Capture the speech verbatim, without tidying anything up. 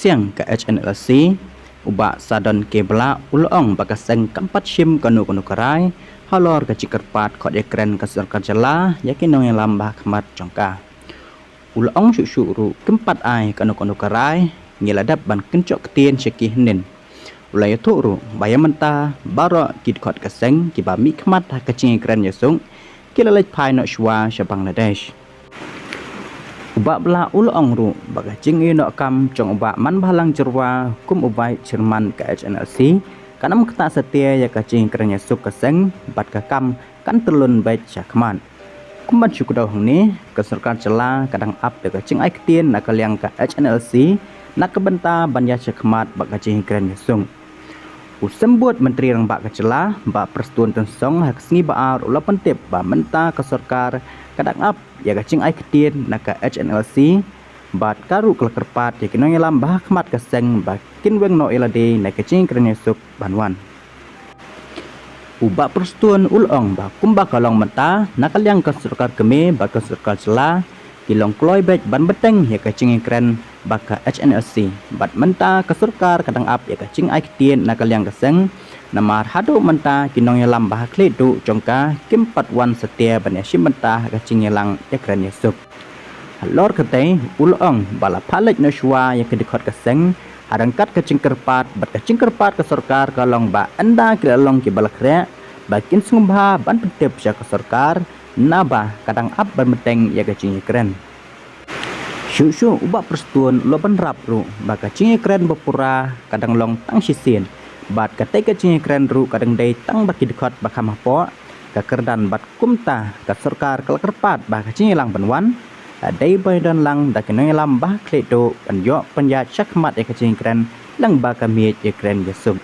Tiang ka H N L C, u Bah Sadon K Blah u la ong ba ka seng kam pat shim kano kano ka rai halor ka jingkyrpad khot ïakren ka sorkar jylla ïa ki nongïalam ba ha khmat jong ka. U la ong shuh shuh ruh kim pat ai kano kano ka rai, ngi la dep ban kynjoh ktien sha ki hynnin. U la ïathuh ruh ba ïa mynta baroh ki dkhot ka seng kiba mihkhmat ha ka jingïakren ïasuk ki la leit phai noh shuwa sha Bangladesh. U Bah Blah u la ong ruh ba ka jingïoh noh kam jong u Bah Manbhalang Jyrwa kum u Vice Chairman ka H N L C kan ym ktah satia ïa ka jingïakren ïasuk ka seng bad ka kam kan tyllun beit sha khmat. Kum ban shu kdew hangne, ka sorkar jylla ka dang ap ïa ka jingai ktien na ka liang ka H N L C na ka bynta ban ïaid sha khmat bad ka jingïakren ïasuk. U Symbud Myntri Rangbah ka jylla, Bah Prestone Tynsong, ha ka sngi Ba-ar u la pyntip ba mynta ka sorkar ka dang ap ïa ka jingai ktien na ka H N L C bad ka ruh ka la kyrpad ïa ki nongïalam ba ha khmat ka seng ba kin weng noh ïa lade na ka jingïakren ïasuk ban wan. U Bah Prestone u la ong ba kumba ka long mynta na ka liang ka sorkar kmie bad ka sorkar jylla ki long kloi beit ban bteng ïa ka jingïakren bad ka H N L C. Bad mynta ka sorkar ka dang ap ïa ka jingai ktien na ka liang ka seng, namar haduh mynta ki nongïalam ba ha khlieh duh jong ka kim pat wan satia ban ïashim bynta ha ka jingïalang ïakren ïasuk. Halor katei u la ong ba la phah leit noh shuwa ïa ki dkhot ka seng ha ryngkat ka jingkyrpad bad ka jingkyrpad ka sorkar ka long ba ynda ki la long kiba la khreh ba kin sngewbha ban pyntip sha ka sorkar naba ka dang ap ban bteng ïa ka jingïakren. Shuh shuh u Bah Prestone u la bynrap ruh ba ka jingïakren ba pura ka dang long tang shisien bad katei ka jingïakren ruh ka dang dei tang ba ki dkhot ba kham hapoh ka kyrdan bad kumta ka sorkar ka la kyrpad ba ka jingïalang ban wan ka dei ba ïadon lang da ki nongïalam ba ha khlieh duh ban ïoh pynïaid sha khmat ïa ka jingïakren lyngba ka miej ïakren ïasuk.